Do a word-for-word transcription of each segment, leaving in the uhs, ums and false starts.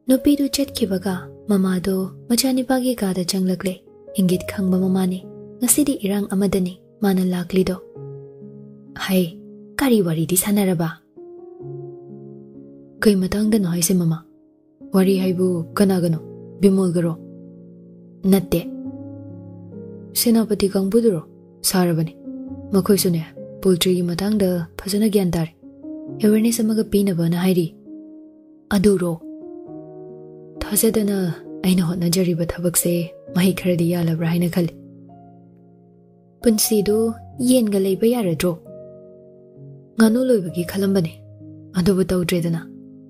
ꯅꯨꯄꯤꯗꯨ ꯆꯠꯈꯤꯕꯒ ꯃꯃꯥꯗꯣ ꯃꯆꯥꯅꯤꯄꯥꯒꯤ ꯀꯥꯗ ꯆꯪꯂꯛꯂꯦ꯫ ꯏꯪꯒꯤꯠ ꯈꯪꯕ ꯃꯃꯥꯅꯤ꯫ ꯉꯁꯤꯗꯤ ꯏꯔꯥꯡ ꯑꯃꯗꯅꯤ ꯃꯥꯅ ꯂꯥꯛꯂꯤꯗꯣ꯫ ꯍꯩ, ꯀꯔꯤ ꯋꯥꯔꯤꯗꯤ ꯁꯥꯟꯅꯔꯕ? ꯀꯩ ꯃꯇꯥꯡꯗꯅꯣ ꯍꯥꯏꯁꯦ ꯃꯃꯥ? ꯋꯥꯔꯤ ꯍꯥꯏꯕꯨ ꯀꯅꯥꯒꯅꯣ? ꯕꯤꯃꯣꯜꯒꯔꯣ? ꯅꯠꯇꯦ꯫ ꯁꯦꯅꯥꯄꯇꯤ ꯀꯥꯡꯕꯨꯗꯨꯔꯣ? ꯁꯥꯔꯕꯅꯤ꯫ ꯃꯈꯣꯏꯁꯨꯅꯦ, ꯄꯣꯜꯇ꯭ꯔꯤꯒꯤ ꯃꯇꯥꯡꯗ ꯐꯖꯅ ꯒ꯭ꯌꯥꯟ ꯇꯥꯔꯦ꯫ ꯑꯦꯋꯦꯔꯅꯦꯁ ꯑꯃꯒ ꯄꯤꯅꯕꯅ ꯍꯥꯏꯔꯤ꯫ ꯑꯗꯨꯔꯣ? ꯊꯥꯖꯗꯅ ꯑꯩꯅ ꯍꯣꯠꯅꯖꯔꯤꯕ ꯊꯕꯛꯁꯦ ꯃꯍꯩ ꯈꯔꯗꯤ ꯌꯥꯜꯂꯕ꯭ꯔꯥ ꯍꯥꯏꯅ ꯈꯜꯂꯤ꯫ ꯄꯨꯟꯁꯤꯗꯨ ꯌꯦꯟꯒ ꯂꯩꯕ ꯌꯥꯔꯗ꯭ꯔꯣ? ꯉꯥꯅꯨ ꯂꯣꯏꯕꯒꯤ ꯈꯜꯂꯝꯕꯅꯤ, ꯑꯗꯨꯕꯨ ꯇꯧꯗ꯭ꯔꯦꯗꯅ꯫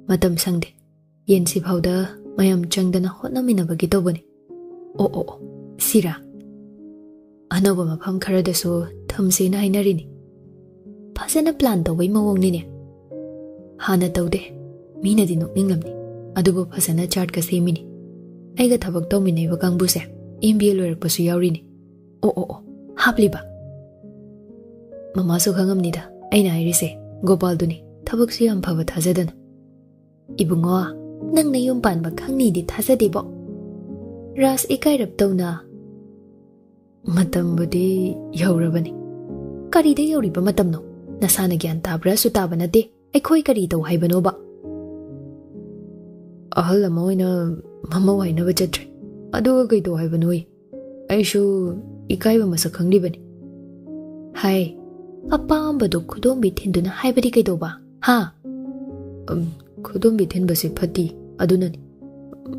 ꯃꯇꯝ ꯁꯪꯗꯦ꯫ ꯌꯦꯟꯁꯤ ꯐꯥꯎꯗ ꯃꯌꯥꯝ ꯆꯪꯗꯅ ꯍꯣꯠꯅꯃꯤꯟꯅꯕꯒꯤ ꯇꯧꯕꯅꯤ꯫ ꯑꯣ, ꯑꯣ, ꯑꯣ, ꯁꯤꯔꯥ? ꯑꯅꯧꯕ ꯃꯐꯝ ꯈꯔꯗꯁꯨ ꯊꯝꯁꯦꯅ ꯍꯥꯏꯅꯔꯤꯅꯤ꯫ ꯐꯖꯅ ꯄ꯭ꯂꯥꯟ ꯇꯧꯕꯩ ꯃꯑꯣꯡꯅꯤꯅꯦ꯫ ꯍꯥꯟꯅ ꯇꯧꯗꯦ꯫ ꯃꯤꯅꯗꯤ ꯅꯣꯛꯅꯤꯡꯂꯝꯅꯤ꯫ ꯑꯗꯨꯕꯨ ꯐꯖꯅ ꯆꯥꯔꯠꯀ ꯁꯦꯝꯃꯤꯅꯤ꯫ ꯑꯩꯒ ꯊꯕꯛ ꯇꯧꯃꯤꯟꯅꯩꯕ ꯀꯥꯡꯕꯨꯁꯦ ꯑꯦꯝ ꯕꯤ ꯑꯦ ꯂꯣꯏꯔꯛꯄꯁꯨ ꯌꯥꯎꯔꯤꯅꯤ꯫ ꯑꯣ, ꯑꯣ, ꯑꯣ, ꯍꯥꯞꯂꯤꯕ? ꯃꯃꯥꯁꯨ ꯈꯪꯉꯝꯅꯤꯗ ꯑꯩꯅ ꯍꯥꯏꯔꯤꯁꯦ꯫ ꯒꯣꯄꯥꯜꯗꯨꯅꯤ ꯊꯕꯛꯁꯨ ꯌꯥꯝ ꯐꯕ ꯊꯥꯖꯗꯅ꯫ ꯏꯕꯨꯡꯉꯣ, ꯅꯪ ꯅꯌꯨꯝ ꯄꯥꯟꯕ ꯈꯪꯅꯤꯗꯤ ꯊꯥꯖꯗꯦꯕꯣ꯫ ꯔꯥꯖ ꯏꯀꯥꯏꯔꯞ ꯇꯧꯅ꯫ ꯃꯇꯝꯕꯨꯗꯤ ꯌꯧꯔꯕꯅꯤ꯫ ꯀꯔꯤꯗ ꯌꯧꯔꯤꯕ ꯃꯇꯝꯅꯣ? ꯅꯁꯥꯅ ꯒ꯭ꯌꯥꯟ ꯇꯥꯕ꯭ꯔꯥꯁꯨ ꯇꯥꯕ ꯅꯠꯇꯦ꯫ ꯑꯩꯈꯣꯏ ꯀꯔꯤ ꯇꯧ ꯍꯥꯏꯕꯅꯣꯕ? ꯑꯍꯜ ꯑꯃ ꯑꯣꯏꯅ ꯃꯃꯧ ꯍꯥꯏꯅꯕ ꯆꯠꯇ꯭ꯔꯦ꯫ ꯑꯗꯨꯒ ꯀꯩ ꯇꯧ ꯍꯥꯏꯕꯅꯣꯌꯦ? ꯑꯩꯁꯨ ꯏꯀꯥꯏꯕ ꯃꯁꯛ ꯈꯪꯂꯤꯕꯅꯤ꯫ ꯍꯥꯏ, ꯑꯄꯥꯝꯕꯗꯣ ꯈꯨꯗꯣꯝꯕꯤ ꯊꯤꯟꯗꯨꯅ ꯍꯥꯏꯕꯗꯤ ꯀꯩꯗꯧꯕ? ꯍꯥ? ꯎꯝ, ꯈꯨꯗꯣꯝꯕꯤ ꯊꯤꯟꯕꯁꯦ ꯐꯠꯇꯤ, ꯑꯗꯨꯅꯅꯤ꯫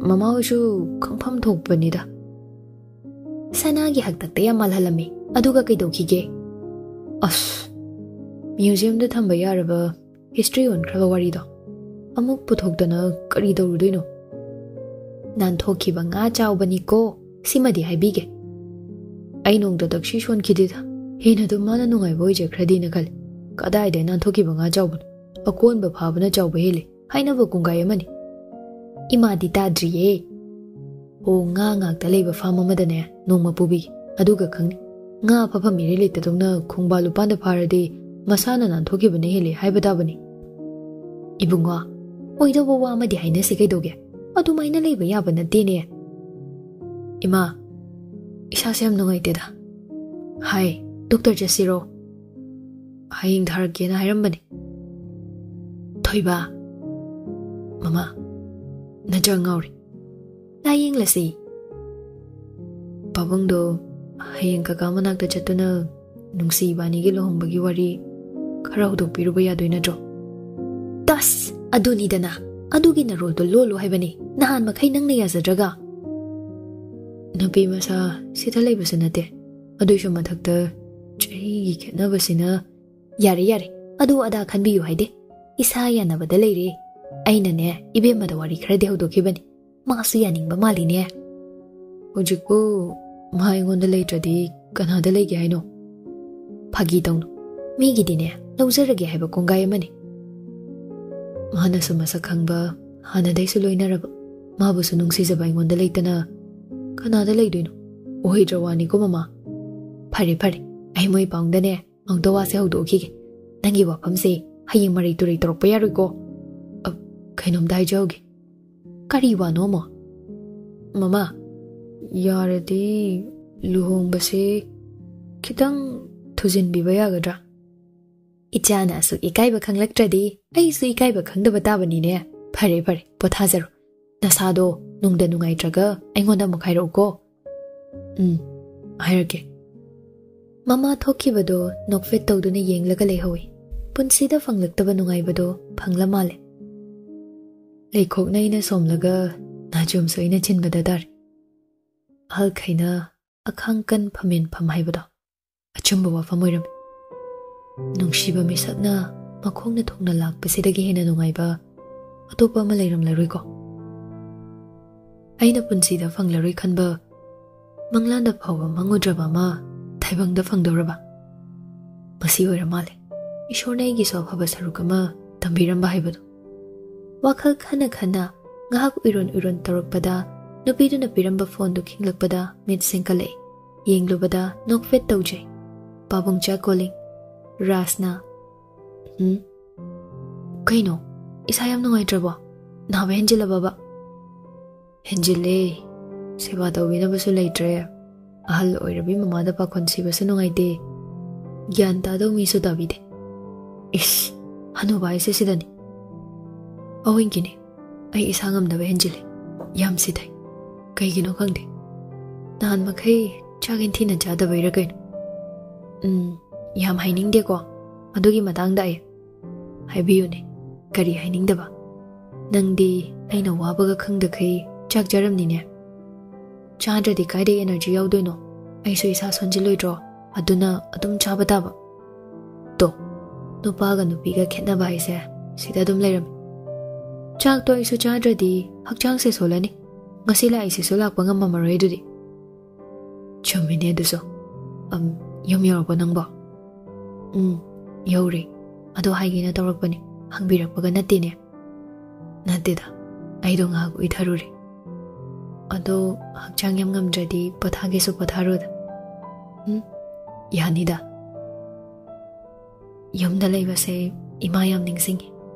ꯃꯃꯥ ꯍꯣꯏꯁꯨ ꯈꯪꯐꯝ ꯊꯣꯛꯄꯅꯤꯗ꯫ ꯁꯅꯥꯒꯤ ꯍꯥꯛꯇꯛꯇ ꯌꯥꯝ ꯃꯥꯜꯍꯜꯂꯝꯃꯤ꯫ ꯑꯗꯨꯒ ꯀꯩꯗꯧꯈꯤꯒꯦ? ꯑꯁ, ꯃ꯭ꯌꯨꯖꯤꯌꯝꯗ ꯊꯝꯕ ꯌꯥꯔꯕ ꯍꯤꯁꯇ꯭ꯔꯤ ꯑꯣꯟꯈ꯭ꯔꯕ ꯋꯥꯔꯤꯗꯣ ꯑꯃꯨꯛ ꯄꯨꯊꯣꯛꯇꯅ ꯀꯔꯤ ꯇꯧꯔꯨꯗꯣꯏꯅꯣ? ꯅꯥꯟꯊꯣꯛꯈꯤꯕ ꯉꯥ ꯆꯥꯎꯕꯅꯤꯀꯣ, ꯁꯤꯃꯗꯤ ꯍꯥꯏꯕꯤꯒꯦ꯫ ꯑꯩ ꯅꯣꯡꯇ ꯇꯛꯁꯤ ꯁꯣꯟꯈꯤꯗꯦꯗ꯫ ꯍꯦꯟꯅ ꯑꯗꯨꯝ ꯃꯥꯅ ꯅꯨꯡꯉꯥꯏꯕ ꯑꯣꯏꯖꯈ꯭ꯔꯗꯤꯅ ꯈꯜꯂꯤ꯫ ꯀꯗꯥꯏꯗ ꯅꯥꯟꯊꯣꯛꯈꯤꯕ ꯉꯥ ꯆꯥꯎꯕꯅꯣ? ꯑꯀꯣꯟꯕ ꯐꯥꯕꯅ ꯆꯥꯎꯕ ꯍꯦꯜꯂꯤ ꯍꯥꯏꯅꯕ ꯀꯣꯡꯒꯥꯏ ꯑꯃꯅꯤ꯫ ꯏꯃꯥꯗꯤ ꯇꯥꯗ꯭ꯔꯤꯌꯦ꯫ ꯑꯣ, ꯉꯥ ꯉꯥꯛꯇ ꯂꯩꯕ ꯐꯥꯝ ꯑꯃꯗꯅꯦ ꯅꯣꯡꯃ ꯄꯨꯕꯤꯒꯦ, ꯑꯗꯨꯒ ꯈꯪꯅꯤ꯫ ꯉꯥ ꯐꯐꯝ ꯏꯔꯩ ꯂꯩꯇꯗꯧꯅ ꯈꯣꯡꯕꯥꯜ ꯂꯨꯄꯥꯟꯗ ꯐꯥꯔꯗꯤ ꯃꯁꯥꯅ ꯅꯥꯟꯊꯣꯛꯈꯤꯕꯅ ꯍꯦꯜꯂꯤ ꯍꯥꯏꯕ ꯇꯥꯕꯅꯤ꯫ ꯏꯕꯨꯡꯉꯣ, ꯑꯣꯏꯗꯧꯕ ꯋꯥ ꯑꯃꯗꯤ ꯍꯥꯏꯅꯁꯤ ꯀꯩꯗꯧꯒꯦ? ꯑꯗꯨꯃꯥꯏꯅ ꯂꯩꯕ ꯌꯥꯕ ꯅꯠꯇꯦꯅꯦ꯫ "ꯏꯃꯥ, ꯏꯁꯥꯁꯦ ꯌꯥꯝ ꯅꯨꯡꯉꯥꯏꯇꯦꯗ꯫ ꯍꯥꯏ, ꯗꯣꯛꯇꯔ ꯆꯠꯁꯤꯔꯣ? ꯍꯌꯦꯡ ꯊꯥꯔꯛꯀꯦꯅ ꯍꯥꯏꯔꯝꯕꯅꯦ꯫" "ꯊꯣꯏꯕ꯫" "ꯃꯃꯥ, ꯅꯆꯥ ꯉꯥꯎꯔꯤ꯫ ꯂꯥꯏꯌꯦꯡꯂꯁꯤ꯫" ꯄꯥꯕꯨꯡꯗꯣ ꯍꯌꯦꯡ ꯀꯀꯥ ꯃꯅꯥꯛꯇ ꯆꯠꯇꯨꯅ ꯅꯨꯡꯁꯤ ꯏꯕꯥꯅꯤꯒꯤ ꯂꯨꯍꯣꯡꯕꯒꯤ ꯋꯥꯔꯤ ꯈꯔ ꯍꯧꯗꯣꯛꯄꯤꯔꯨꯕ ꯌꯥꯗꯣꯏ ꯅꯠꯇ꯭ꯔꯣ? ꯇꯁ! ꯑꯗꯨꯅꯤꯗꯅ, ꯑꯗꯨꯒꯤ ꯅꯔꯣꯜꯗꯣ ꯂꯣꯜꯂꯨ ꯍꯥꯏꯕꯅꯤ, ꯅꯍꯥꯟ ꯃꯈꯩ ꯅꯪꯅ ꯌꯥꯖꯗ꯭ꯔꯒ꯫ ꯅꯨꯄꯤ ꯃꯆꯥ ꯁꯤꯗ ꯂꯩꯕꯁꯨ ꯅꯠꯇꯦ, ꯑꯗꯨꯏꯁꯨ ꯃꯊꯛꯇ ꯆꯍꯤꯒꯤ ꯈꯦꯠꯅꯕꯁꯤꯅ꯫ ꯌꯥꯔꯦ, ꯌꯥꯔꯦ, ꯑꯗꯨ ꯑꯗꯥ ꯈꯟꯕꯤꯌꯨ ꯍꯥꯏꯗꯦ, ꯏꯁꯥ ꯌꯥꯅꯕꯗ ꯂꯩꯔꯦ꯫ ꯑꯩꯅꯅꯦ, ꯏꯕꯦꯝꯃꯗ ꯋꯥꯔꯤ ꯈꯔꯗꯤ ꯍꯧꯗꯣꯛꯈꯤꯕꯅꯤ, ꯃꯥꯁꯨ ꯌꯥꯅꯤꯡꯕ ꯃꯥꯜꯂꯤꯅꯦ꯫ ꯍꯧꯖꯤꯛꯄꯨ ꯃꯥ ꯑꯩꯉꯣꯟꯗ ꯂꯩꯇ꯭ꯔꯗꯤ ꯀꯅꯥꯗ ꯂꯩꯒꯦ ꯍꯥꯏꯅꯣ? ꯐꯥꯒꯤ ꯇꯧꯅꯨ, ꯃꯤꯒꯤꯗꯤꯅꯦ, ꯂꯧꯖꯔꯒꯦ ꯍꯥꯏꯕ ꯀꯣꯡꯒꯥꯏ ꯑꯃꯅꯤ꯫ ꯃꯥꯅꯁꯨ ꯃꯁꯛ ꯈꯪꯕ, ꯍꯥꯟꯅꯗꯩꯁꯨ ꯂꯣꯏꯅꯔꯕ, ꯃꯥꯕꯨꯁꯨ ꯅꯨꯡꯁꯤꯖꯕ ꯑꯩꯉꯣꯟꯗ ꯂꯩꯇꯅ ꯀꯅꯥꯗ ꯂꯩꯗꯣꯏꯅꯣ? ꯑꯣꯏꯗ꯭ꯔ ꯋꯥꯅꯤꯀꯣ, ꯃꯃꯥ꯫ ꯐꯔꯦ, ꯐꯔꯦ, ꯑꯩ ꯃꯣꯏ ꯄꯥꯎꯗꯅꯦ ꯑꯃꯨꯛꯇ ꯋꯥꯁꯦ ꯍꯧꯗꯣꯛꯈꯤꯒꯦ꯫ ꯅꯪꯒꯤ ꯋꯥꯐꯝꯁꯦ ꯍꯌꯦꯡ ꯃꯔꯩ ꯇꯨꯔꯩ ꯇꯧꯔꯛꯄ ꯌꯥꯔꯣꯏꯀꯣ꯫ ꯑ, ꯀꯩꯅꯣꯝꯇ ꯍꯥꯏꯖꯍꯧꯒꯦ꯫ ꯀꯔꯤ ꯋꯥꯅꯣ, ꯑꯃꯣ? ꯃꯃꯥ, ꯌꯥꯔꯗꯤ ꯂꯨꯍꯣꯡꯕꯁꯦ ꯈꯤꯇꯪ ꯊꯨꯖꯤꯟꯕꯤꯕ ꯌꯥꯒꯗ꯭ꯔꯥ? ꯏꯆꯥꯅ ꯑꯁꯨꯛ ꯏꯀꯥꯏꯕ ꯈꯪꯂꯛꯇ꯭ꯔꯗꯤ ꯑꯩꯁꯨ ꯏꯀꯥꯏꯕ ꯈꯪꯗꯕ ꯇꯥꯕꯅꯤꯅꯦ꯫ ꯐꯔꯦ, ꯐꯔꯦ, ꯄꯣꯊꯥꯖꯔꯣ꯫ ꯅꯁꯥꯗꯣ ꯅꯨꯡꯗ ꯅꯨꯡꯉꯥꯏꯇ꯭ꯔꯒ ꯑꯩꯉꯣꯟꯗ ꯑꯃꯨꯛ ꯍꯥꯏꯔꯛꯎꯀꯣ꯫ ꯎꯝ, ꯍꯥꯏꯔꯛꯀꯦ꯫ ꯃꯃꯥ ꯊꯣꯛꯈꯤꯕꯗꯣ ꯅꯣꯛꯐꯦꯠ ꯇꯧꯗꯨꯅ ꯌꯦꯡꯂꯒ ꯂꯩꯍꯧꯏ꯫ ꯄꯨꯟꯁꯤꯗ ꯐꯪꯂꯛꯇꯕ ꯅꯨꯡꯉꯥꯏꯕꯗꯣ ꯐꯪꯂ ꯃꯥꯜꯂꯦ꯫ ꯂꯩꯈꯣꯛꯅ ꯑꯩꯅ ꯁꯣꯝꯂꯒ ꯅꯥꯆꯣꯝꯁꯨ ꯑꯩꯅ ꯆꯤꯟꯕꯗ ꯇꯥꯔꯦ꯫ ꯑꯍꯜꯈꯩꯅ "ꯑꯈꯥꯡ ꯀꯟ ꯐꯝꯃꯦꯟ ꯐꯝ" ꯍꯥꯏꯕꯗꯣ ꯑꯆꯨꯝꯕ ꯋꯥꯐꯝ ꯑꯣꯏꯔꯝꯃꯤ꯫ ꯅꯨꯡꯁꯤꯕ ꯃꯤꯁꯛꯅ ꯃꯈꯣꯡꯅ ꯊꯨꯡꯅ ꯂꯥꯛꯄꯁꯤꯗꯒꯤ ꯍꯦꯟꯅ ꯅꯨꯡꯉꯥꯏꯕ ꯑꯇꯣꯞꯄ ꯑꯃ ꯂꯩꯔꯝꯂꯔꯣꯏꯀꯣ꯫ ꯑꯩꯅ ꯄꯨꯟꯁꯤꯗ ꯐꯪꯂꯔꯣꯏ ꯈꯟꯕ, ꯃꯪꯂꯥꯟꯗ ꯐꯥꯎꯕ ꯃꯪꯉꯨꯗ꯭ꯔꯕ ꯑꯃ ꯇꯥꯏꯕꯪꯗ ꯐꯪꯗꯧꯔꯕ? ꯃꯁꯤ ꯑꯣꯏꯔ ꯃꯥꯜꯂꯦ ꯏꯁꯣꯔꯅ ꯑꯩꯒꯤꯁꯨ ꯑꯐꯕ ꯁꯔꯨꯛ ꯑꯃ ꯇꯝꯕꯤꯔꯝꯕ ꯍꯥꯏꯕꯗꯣ꯫ ꯋꯥꯈꯜ ꯈꯟꯅ ꯈꯟꯅ ꯉꯥꯏꯍꯥꯛ ꯎꯏꯔꯣꯟ ꯎꯏꯔꯣꯟ ꯇꯧꯔꯛꯄꯗ, ꯅꯨꯄꯤꯗꯨꯅ ꯄꯤꯔꯝꯕ ꯐꯣꯟꯗꯨ ꯈꯤꯡꯂꯛꯄꯗ ꯃꯤꯠ ꯁꯤꯡꯀꯠꯂꯛꯏ꯫ ꯌꯦꯡꯂꯨꯕꯗ ꯅꯣꯛꯐꯦꯠ ꯇꯧꯖꯩ꯫ ꯄꯥꯕꯨꯡꯆꯥ calling꯫ ꯔꯥꯖꯅ, "ꯎꯝ? ꯀꯩꯅꯣ? ꯏꯁꯥ ꯌꯥꯝ ꯅꯨꯡꯉꯥꯏꯇ꯭ꯔꯕꯣ? ꯅꯥꯕ ꯍꯦꯟꯖꯤꯜꯂꯕꯕ?" ꯍꯦꯟꯖꯤꯜꯂꯦ꯫ ꯁꯦꯕꯥ ꯇꯧꯕꯤꯅꯕꯁꯨ ꯂꯩꯇ꯭ꯔꯦ꯫ ꯑꯍꯜ ꯑꯣꯏꯔꯕꯤ ꯃꯃꯥꯗ ꯄꯥꯈꯣꯟ ꯁꯤꯕꯁꯨ ꯅꯨꯡꯉꯥꯏꯇꯦ꯫ ꯒ꯭ꯌꯥꯟ ꯇꯥꯗꯧ ꯃꯤꯁꯨ ꯇꯥꯕꯤꯗꯦ꯫ ꯏꯁ, ꯍꯅꯨꯕ ꯍꯥꯏꯁꯦ ꯁꯤꯗꯅꯤ꯫ ꯑꯋꯤꯡꯀꯤꯅꯤ, ꯑꯩ ꯏꯁꯥ ꯉꯝꯗꯕ ꯍꯦꯟꯖꯤꯜꯂꯦ꯫ ꯌꯥꯝ ꯁꯤꯊꯩ꯫ ꯀꯩꯒꯤꯅꯣ ꯈꯪꯗꯦ꯫ ꯅꯍꯥꯟ ꯃꯈꯩ ꯆꯥꯛ ꯏꯟꯊꯤꯅ ꯆꯥꯗꯕꯩꯔ ꯀꯩꯅꯣ? ꯎꯝ, ꯌꯥꯝ ꯍꯥꯏꯅꯤꯡꯗꯦꯀꯣ ꯑꯗꯨꯒꯤ ꯃꯇꯥꯡꯗ ꯑꯩ꯫ ꯍꯥꯏꯕꯤꯌꯨꯅꯦ, ꯀꯔꯤ ꯍꯥꯏꯅꯤꯡꯗꯕ? ꯅꯪꯗꯤ ꯑꯩꯅ ꯋꯥꯕꯒ ꯈꯪꯗꯈꯩ ꯆꯥꯛ ꯆꯥꯔꯝꯅꯤꯅꯦ꯫ ꯆꯥꯗ꯭ꯔꯗꯤ ꯀꯥꯏꯗꯩ energy ꯌꯥꯎꯗꯣꯏꯅꯣ? ꯑꯩꯁꯨ ꯏꯁꯥ ꯁꯣꯟꯖꯤꯜꯂꯣꯏꯗ꯭ꯔꯣ? ꯑꯗꯨꯅ ꯑꯗꯨꯝ ꯆꯥꯕ ꯇꯥꯕ꯫ ꯇꯣ, ꯅꯨꯄꯥꯒ ꯅꯨꯄꯤꯒ ꯈꯦꯠꯅꯕ ꯍꯥꯏꯁꯦ ꯁꯤꯗ ꯑꯗꯨꯝ ꯂꯩꯔꯝꯃꯤ꯫ ꯆꯥꯛꯇꯣ ꯑꯩꯁꯨ ꯆꯥꯗ꯭ꯔꯗꯤ ꯍꯛꯆꯥꯡꯁꯦ ꯁꯣꯜꯂꯅꯤ꯫ ꯉꯁꯤ ꯂꯥꯛꯏꯁꯤꯁꯨ ꯂꯥꯛꯄ ꯉꯝꯃꯝꯃꯔꯣꯏ ꯑꯗꯨꯗꯤ꯫ ꯆꯨꯝꯃꯤꯅꯦ ꯑꯗꯨꯁꯨ꯫ ꯑꯝ, ꯌꯨꯝ ꯌꯧꯔꯕꯣ ꯅꯪꯕꯣ? ꯎꯝ, ꯌꯧꯔꯦ꯫ ꯑꯗꯣ ꯍꯥꯏꯒꯦꯅ ꯇꯧꯔꯛꯄꯅꯦ, ꯍꯪꯕꯤꯔꯛꯄꯒ ꯅꯠꯇꯦꯅꯦ꯫ ꯅꯠꯇꯦꯗ, ꯑꯩꯗꯣ ꯉꯥꯏꯍꯥꯛ ꯎꯏꯊꯔꯨꯔꯦ꯫ ꯑꯗꯣ ꯍꯛꯆꯥꯡ ꯌꯥꯝ ꯉꯝꯗ꯭ꯔꯗꯤ ꯄꯣꯊꯥꯒꯦꯁꯨ ꯄꯣꯊꯥꯔꯣꯗ꯫ ꯎꯝ, ꯌꯥꯅꯤꯗ꯫ ꯌꯨꯝꯗ ꯂꯩꯕꯁꯦ ꯏꯃꯥ ꯌꯥꯝ ꯅꯤꯡꯁꯤꯡꯉꯤ꯫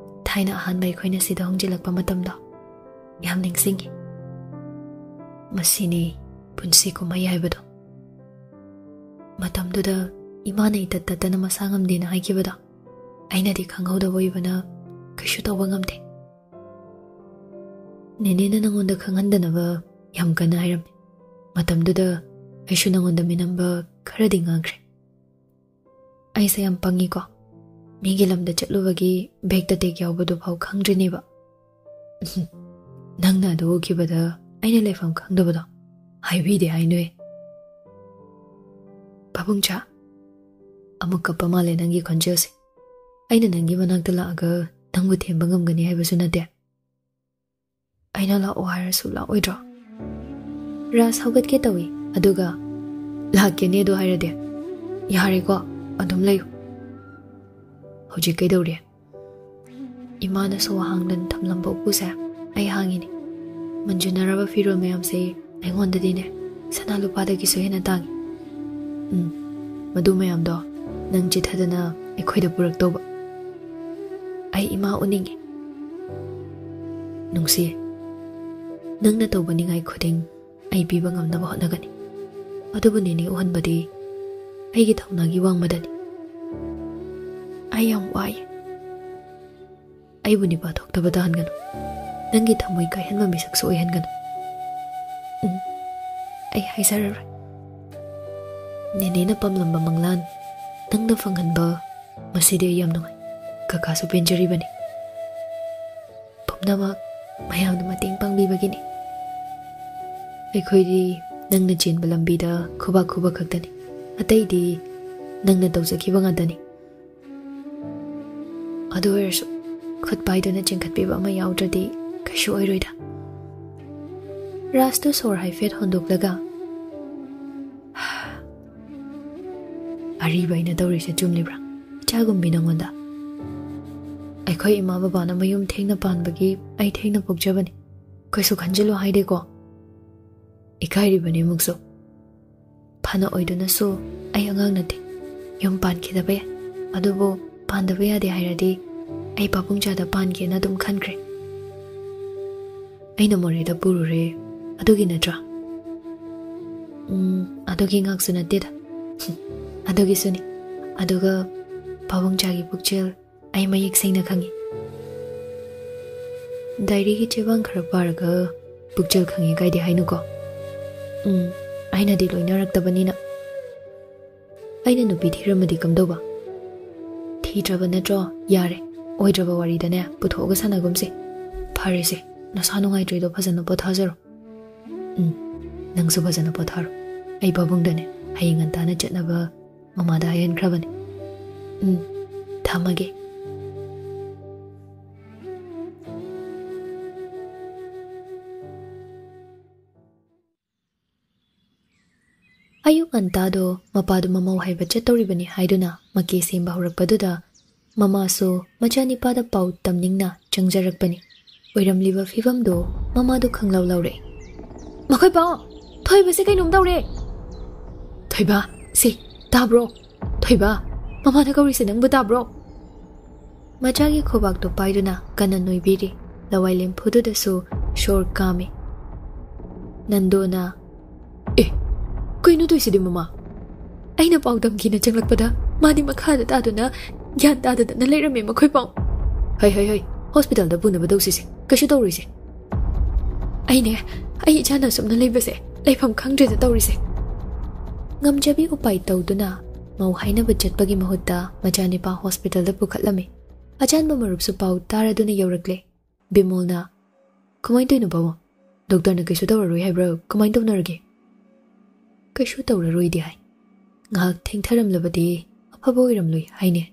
ꯊꯥꯏꯅ ꯑꯍꯥꯟꯕ ꯑꯩꯈꯣꯏꯅ ꯁꯤꯗ ꯍꯣꯡꯖꯤꯜꯂꯛꯄ ꯃꯇꯝꯗꯣ ꯌꯥꯝ ꯅꯤꯡꯁꯤꯡꯉꯤ꯫ ꯃꯁꯤꯅꯤ ꯄꯨꯟꯁꯤ ꯀꯨꯝꯍꯩ ꯍꯥꯏꯕꯗꯣ꯫ ꯃꯇꯝꯗꯨꯗ ꯏꯃꯥꯅ ꯏꯇꯠ ꯇꯠꯇꯅ ꯃꯁꯥ ꯉꯝꯗꯦꯅ ꯍꯥꯏꯈꯤꯕꯗꯣ ꯑꯩꯅꯗꯤ ꯈꯪꯍꯧꯗꯕ ꯑꯣꯏꯕꯅ ꯀꯩꯁꯨ ꯇꯧꯕ ꯉꯝꯗꯦ꯫ ꯅꯦꯅꯦꯅ ꯅꯉꯣꯟꯗ ꯈꯪꯍꯟꯗꯅꯕ ꯌꯥꯝ ꯀꯟꯅ ꯍꯥꯏꯔꯝꯃꯤ꯫ ꯃꯇꯝꯗꯨꯗ ꯑꯩꯁꯨ ꯅꯉꯣꯟꯗ ꯃꯤꯅꯝꯕ ꯈꯔꯗꯤ ꯉꯥꯡꯈ꯭ꯔꯦ꯫ ꯑꯩꯁꯦ ꯌꯥꯝ ꯄꯪꯉꯤꯀꯣ꯫ ꯃꯤꯒꯤ ꯂꯝꯗ ꯆꯠꯂꯨꯕꯒꯤ ꯕꯦꯛꯇ ꯇꯦꯛ ꯌꯥꯎꯕꯗꯨ ꯐꯥꯎ ꯈꯪꯗ꯭ꯔꯤꯅꯦꯕ꯫ ꯅꯪꯅ ꯑꯗꯨ ꯎꯈꯤꯕꯗ ꯑꯩꯅ ꯂꯩꯐꯝ ꯈꯪꯗꯕꯗꯣ ꯍꯥꯏꯕꯤꯗꯦ ꯍꯥꯏꯅꯣꯏ꯫ ꯄꯥꯕꯨꯡꯆꯥ, ꯑꯃꯨꯛ ꯀꯞꯄ ꯃꯥꯜꯂꯦ ꯅꯪꯒꯤ ꯈꯣꯟꯖꯦꯜꯁꯦ꯫ ꯑꯩꯅ ꯅꯪꯒꯤ ꯃꯅꯥꯛꯇ ꯂꯥꯛꯑꯒ ꯅꯪꯕꯨ ꯊꯦꯝꯕ ꯉꯝꯒꯅꯤ ꯍꯥꯏꯕꯁꯨ ꯅꯠꯇꯦ꯫ ꯑꯩꯅ ꯂꯥꯛꯑꯣ ꯍꯥꯏꯔꯁꯨ ꯂꯥꯛꯑꯣꯏꯗ꯭ꯔꯣ? ꯔꯥꯖ ꯍꯧꯒꯠꯀꯦ ꯇꯧꯏ, ꯑꯗꯨꯒ "ꯂꯥꯛꯀꯦꯅꯦ ꯑꯗꯨ ꯍꯥꯏꯔꯗꯤ꯫ ꯌꯥꯔꯦꯀꯣ, ꯑꯗꯨꯝ ꯂꯩꯌꯨ꯫ ꯍꯧꯖꯤꯛ ꯀꯩꯗꯧꯔꯤ?" ꯏꯃꯥꯅꯁꯨ ꯋꯥꯍꯥꯡꯗꯅ ꯊꯝꯂꯝꯕ ꯎꯄꯨꯁꯦ ꯑꯩ ꯍꯥꯡꯉꯤꯅꯦ꯫ ꯃꯟꯖꯨꯅꯔꯕ ꯐꯤꯔꯣꯜ ꯃꯌꯥꯝꯁꯦ ꯑꯩꯉꯣꯟꯗꯗꯤꯅꯦ ꯁꯅꯥ ꯂꯨꯄꯥꯗꯒꯤꯁꯨ ꯍꯦꯟꯅ ꯇꯥꯡꯉꯤ꯫ ꯎꯝ, ꯃꯗꯨ ꯃꯌꯥꯝꯗꯣ ꯅꯪ ꯆꯤꯊꯗꯅ ꯑꯩꯈꯣꯏꯗ ꯄꯨꯔꯛꯇꯧꯕ꯫ ꯑꯩ ꯏꯃꯥ ꯎꯅꯤꯡꯉꯤ꯫ ꯅꯨꯡꯁꯤ, ꯅꯪꯅ ꯇꯧꯕ ꯅꯤꯡꯉꯥꯏ ꯈꯨꯗꯤꯡ ꯑꯩ ꯄꯤꯕ ꯉꯝꯅꯕ ꯍꯣꯠꯅꯒꯅꯤ꯫ ꯑꯗꯨꯕꯨ ꯅꯦꯅꯦ ꯎꯍꯟꯕꯗꯤ ꯑꯩꯒꯤ ꯊꯧꯅꯥꯒꯤ ꯋꯥꯡꯃꯗꯅꯤ꯫ ꯑꯩ ꯌꯥꯝ ꯋꯥꯏ꯫ ꯑꯩꯕꯨ ꯅꯤꯄꯥ ꯊꯣꯛꯇꯕ ꯇꯥꯍꯟꯒꯅꯨ꯫ ꯅꯪꯒꯤ ꯊꯃꯣꯏ ꯀꯥꯏꯍꯟꯕ ꯃꯤꯁꯛꯁꯨ ꯑꯣꯏꯍꯟꯒꯅꯨ꯫ ꯎꯝ, ꯑꯩ ꯍꯥꯏꯖꯔꯔꯣꯏ꯫ ꯅꯦꯅꯦꯅ ꯄꯥꯝꯂꯝꯕ ꯃꯪꯂꯥꯟ ꯅꯪꯅ ꯐꯪꯍꯟꯕ, ꯃꯁꯤꯗꯤ ꯑꯩ ꯌꯥꯝ ꯅꯨꯡꯉꯥꯏ꯫ ꯀꯀꯥꯁꯨ ꯄꯦꯟꯖꯔꯤꯕꯅꯤ꯫ ꯄꯨꯝꯅꯃꯛ ꯃꯌꯥꯝꯅ ꯃꯇꯦꯡ ꯄꯥꯡꯕꯤꯕꯒꯤꯅꯤ꯫ ꯑꯩꯈꯣꯏꯗꯤ ꯅꯪꯅ ꯆꯦꯟꯕ ꯂꯝꯕꯤꯗ ꯈꯨꯕꯥꯛ ꯈꯨꯕꯥꯛ ꯈꯛꯇꯅꯤ꯫ ꯑꯇꯩꯗꯤ ꯅꯪꯅ ꯇꯧꯖꯈꯤꯕ ꯉꯥꯛꯇꯅꯤ꯫ ꯑꯗꯨ ꯑꯣꯏꯔꯁꯨ ꯈꯨꯠ ꯄꯥꯏꯗꯨꯅ ꯆꯤꯡꯈꯠꯄꯤꯕ ꯑꯃ ꯌꯥꯎꯗ꯭ꯔꯗꯤ ꯀꯩꯁꯨ ꯑꯣꯏꯔꯣꯏꯗ꯫ ꯔꯥꯖꯇꯨ ꯁꯣꯔ ꯍꯥꯏꯐꯦꯠ ꯍꯣꯟꯗꯣꯛꯂꯒ, "ꯑꯔꯤꯕ ꯑꯩꯅ ꯇꯧꯔꯤꯁꯦ ꯆꯨꯝꯂꯤꯕ꯭ꯔꯥ? ꯏꯆꯥꯒꯨꯝꯕꯤ ꯅꯉꯣꯟꯗ꯫ ꯑꯩꯈꯣꯏ ꯏꯃꯥ ꯕꯕꯥꯅ ꯃꯌꯨꯝ ꯊꯦꯡꯅ ꯄꯥꯟꯕꯒꯤ ꯑꯩ ꯊꯦꯡꯅ ꯄꯣꯛꯆꯕꯅꯤ꯫ ꯀꯩꯁꯨ ꯈꯟꯖꯤꯜꯂꯨ ꯍꯥꯏꯗꯦꯀꯣ꯫ ꯏꯀꯥꯏꯔꯤꯕꯅꯤ ꯑꯃꯨꯛꯁꯨ꯫ ꯐꯅ ꯑꯣꯏꯗꯨꯅꯁꯨ ꯑꯩ ꯑꯉꯥꯡ ꯅꯠꯇꯦ꯫ ꯌꯨꯝ ꯄꯥꯟꯈꯤꯗꯕ ꯌꯥꯏ꯫ ꯑꯗꯨꯕꯨ ꯄꯥꯟꯗꯕ ꯌꯥꯗꯦ ꯍꯥꯏꯔꯗꯤ ꯑꯩ ꯄꯥꯕꯨꯡꯆꯥꯗ ꯄꯥꯟꯒꯦꯅ ꯑꯗꯨꯝ ꯈꯟꯈ꯭ꯔꯦ꯫ ꯑꯩꯅ ꯃꯣꯔꯦꯗ ꯄꯨꯔꯨꯔꯦ, ꯑꯗꯨꯒꯤ ꯅꯠꯇ꯭ꯔꯥ?" "ꯎꯝ, ꯑꯗꯨꯒꯤ ꯉꯥꯛꯁꯨ ꯅꯠꯇꯦꯗ꯫ ꯑꯗꯨꯒꯤꯁꯨꯅꯤ꯫ ꯑꯗꯨꯒ ꯄꯥꯕꯨꯡꯆꯥꯒꯤ ꯄꯨꯛꯆꯦꯜ ꯑꯩ ꯃꯌꯦꯛ ꯁꯦꯡꯅ ꯈꯪꯉꯤ꯫ ꯗꯥꯏꯔꯤꯒꯤ ꯆꯦꯕꯥꯡ ꯈꯔ ꯄꯥꯔꯒ ꯄꯨꯛꯆꯦꯜ ꯈꯪꯉꯤ ꯀꯥꯏꯗꯤ ꯍꯥꯏꯅꯨꯀꯣ꯫ ꯎꯝ, ꯑꯩꯅꯗꯤ ꯂꯣꯏꯅꯔꯛꯇꯕꯅꯤꯅ꯫ ꯑꯩꯅ ꯅꯨꯄꯤ ꯊꯤꯔꯝꯃꯗꯤ ꯀꯝꯗꯧꯕ?" "ꯊꯤꯗ꯭ꯔꯕ ꯅꯠꯇ꯭ꯔꯣ? ꯌꯥꯔꯦ, ꯑꯣꯏꯗ꯭ꯔꯕ ꯋꯥꯔꯤꯗꯅꯦ ꯄꯨꯊꯣꯛꯑꯒ ꯁꯥꯟꯅꯒꯨꯝꯁꯦ꯫ ꯐꯔꯦꯁꯦ, ꯅꯁꯥ ꯅꯨꯡꯉꯥꯏꯇ꯭ꯔꯤꯗꯣ ꯐꯖꯅ ꯄꯣꯊꯥꯖꯔꯣ꯫ ꯎꯝ, ꯅꯪꯁꯨ ꯐꯖꯅ ꯄꯣꯊꯥꯔꯣ꯫ ꯑꯩ ꯄꯥꯕꯨꯡꯗꯅꯦ ꯍꯌꯦꯡ ꯉꯟꯇꯥꯅ ꯆꯠꯅꯕ ꯃꯃꯥꯗ ꯍꯥꯏꯍꯟꯈ꯭ꯔꯕꯅꯦ꯫ ꯎꯝ, ꯊꯝꯃꯒꯦ꯫" ꯑꯌꯨꯛ ꯉꯟꯇꯥꯗꯣ ꯃꯄꯥꯗꯨ ꯃꯃꯧ ꯍꯥꯏꯕ ꯆꯠꯇꯧꯔꯤꯕꯅꯤ ꯍꯥꯏꯗꯨꯅ ꯃꯀꯦ ꯁꯦꯝꯕ ꯍꯧꯔꯛꯄꯗꯨꯗ, ꯃꯃꯥꯁꯨ ꯃꯆꯥꯅꯤꯄꯥꯗ ꯄꯥꯎ ꯇꯝꯅꯤꯡꯅ ꯆꯪꯖꯔꯛꯄꯅꯤ꯫ ꯑꯣꯏꯔꯝꯂꯤꯕ ꯐꯤꯕꯝꯗꯨ ꯃꯃꯥꯗꯨ ꯈꯪꯂꯧ ꯂꯧꯔꯦ꯫ "ꯃꯈꯣꯏ ꯄꯥꯎ! ꯊꯣꯏꯕꯁꯦ ꯀꯩꯅꯣꯝ ꯇꯧꯔꯦ!" "ꯊꯣꯏꯕ, ꯁꯦ, ꯇꯥꯕ꯭ꯔꯣ? ꯊꯣꯏꯕ, ꯃꯃꯥꯅ ꯀꯧꯔꯤꯁꯦ ꯅꯪꯕꯨ ꯇꯥꯕ꯭ꯔꯣ?" ꯃꯆꯥꯒꯤ ꯈꯨꯕꯥꯛꯇꯨ ꯄꯥꯏꯗꯨꯅ ꯀꯟꯅ ꯅꯣꯏꯕꯤꯔꯤ꯫ ꯂꯋꯥꯏ ꯂꯦꯝꯐꯨꯗꯨꯗꯁꯨ ꯁꯣꯔ ꯀꯥꯝꯃꯤ꯫ ꯅꯟꯗꯣꯅ, "ꯑꯦ, ꯀꯩꯅꯣ ꯇꯧꯏꯁꯤꯗꯤ ꯃꯃꯥ? ꯑꯩꯅ ꯄꯥꯎ ꯇꯝꯈꯤꯅ ꯆꯪꯂꯛꯄꯗ ꯃꯥꯗꯤ ꯃꯈꯥꯗ ꯇꯥꯗꯨꯅ ꯒ꯭ꯌꯥꯟ ꯇꯥꯗꯗꯅ ꯂꯩꯔꯝꯃꯦ ꯃꯈꯣꯏ ꯄꯥꯎ꯫ ꯍꯩ, ꯍꯩ, ꯍꯩ, ꯍꯣꯁꯄꯤꯇꯥꯜꯗ ꯄꯨꯅꯕ ꯇꯧꯁꯤꯁꯦ, ꯀꯩꯁꯨ ꯇꯧꯔꯣꯏꯁꯦ꯫ ꯑꯩꯅꯦ, ꯑꯩ ꯏꯆꯥꯅ ꯑꯁꯨꯝꯅ ꯂꯩꯕꯁꯦ ꯂꯩꯐꯝ ꯈꯪꯗ꯭ꯔꯦꯗ ꯇꯧꯔꯤꯁꯦ꯫" ꯉꯝꯖꯕꯤ ꯎꯄꯥꯏ ꯇꯧꯗꯨꯅ ꯃꯧ ꯍꯥꯏꯅꯕ ꯆꯠꯄꯒꯤ ꯃꯍꯨꯠꯇ ꯃꯆꯥꯅꯤꯄꯥ ꯍꯣꯁꯄꯤꯇꯥꯜꯗ ꯄꯨꯈꯠꯂꯝꯃꯤ꯫ ꯑꯆꯥꯟꯕ ꯃꯔꯨꯞꯁꯨ ꯄꯥꯎ ꯇꯥꯔꯗꯨꯅ ꯌꯧꯔꯛꯂꯦ꯫ ꯕꯤꯃꯣꯜꯅ, "ꯀꯃꯥꯏꯅ ꯇꯧꯔꯤꯅꯣ ꯄꯥꯕꯨꯡ? ꯗꯣꯛꯇꯔꯅ ꯀꯩꯁꯨ ꯇꯧꯔꯔꯣꯏ ꯍꯥꯏꯕ꯭ꯔꯥ? ꯀꯃꯥꯏꯅ ꯇꯧꯅꯔꯒꯦ?" "ꯀꯩꯁꯨ ꯇꯧꯔꯔꯣꯏꯗꯤ ꯍꯥꯏ꯫ ꯉꯥꯏꯍꯥꯛ ꯊꯦꯡꯊꯔꯝꯂꯕꯗꯤ ꯑꯐꯕ ꯑꯣꯏꯔꯝꯂꯣꯏ ꯍꯥꯏꯅꯦ꯫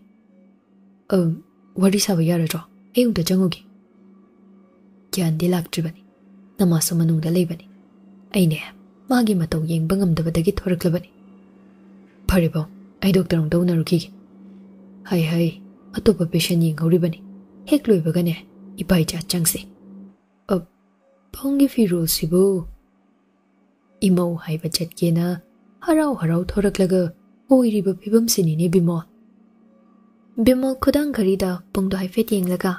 ꯑ, ꯋꯥꯔꯤ ꯁꯥꯕ ꯌꯥꯔꯗ꯭ꯔꯣ? ꯑꯩ ꯑꯃꯨꯛꯇ ꯆꯪꯉꯨꯒꯦ꯫" ꯒ꯭ꯌꯥꯟꯗꯤ ꯂꯥꯛꯇ꯭ꯔꯤꯕꯅꯤ꯫ ꯅꯃꯥꯁꯨ ꯃꯅꯨꯡꯗ ꯂꯩꯕꯅꯤ꯫ ꯑꯩꯅꯦ, ꯃꯥꯒꯤ ꯃꯇꯧ ꯌꯦꯡꯕ ꯉꯝꯗꯕꯗꯒꯤ ꯊꯣꯔꯛꯂꯕꯅꯤ꯫ "ꯐꯔꯦ ꯄꯥꯕꯨꯡ, ꯑꯩ ꯗꯣꯛꯇꯔ ꯑꯃꯨꯛꯇ ꯎꯅꯔꯨꯈꯤꯒꯦ꯫" "ꯍꯩ, ꯍꯩ, ꯑꯇꯣꯞꯄ ꯄꯦꯁꯦꯟ ꯌꯦꯡꯍꯧꯔꯤꯕꯅꯤ꯫ ꯍꯦꯛ ꯂꯣꯏꯕꯒꯅꯦ ꯏꯄꯥ ꯏꯆꯥ ꯆꯪꯁꯤ꯫" "ꯑ, ꯄꯥꯕꯨꯡꯒꯤ ꯐꯤꯔꯣꯜꯁꯤꯕꯨ?" ꯏꯃꯧ ꯍꯥꯏꯕ ꯆꯠꯀꯦꯅ ꯍꯔꯥꯎ ꯍꯔꯥꯎ ꯊꯣꯔꯛꯂꯒ ꯑꯣꯏꯔꯤꯕ ꯐꯤꯕꯝꯁꯤꯅꯤꯅꯦ ꯕꯤꯃꯣꯜ꯫ ꯕꯤꯃꯣꯜ ꯈꯨꯗꯥꯡ ꯘꯔꯤꯗ ꯄꯨꯡꯗꯣ ꯍꯥꯏꯐꯦꯠ ꯌꯦꯡꯂꯒ,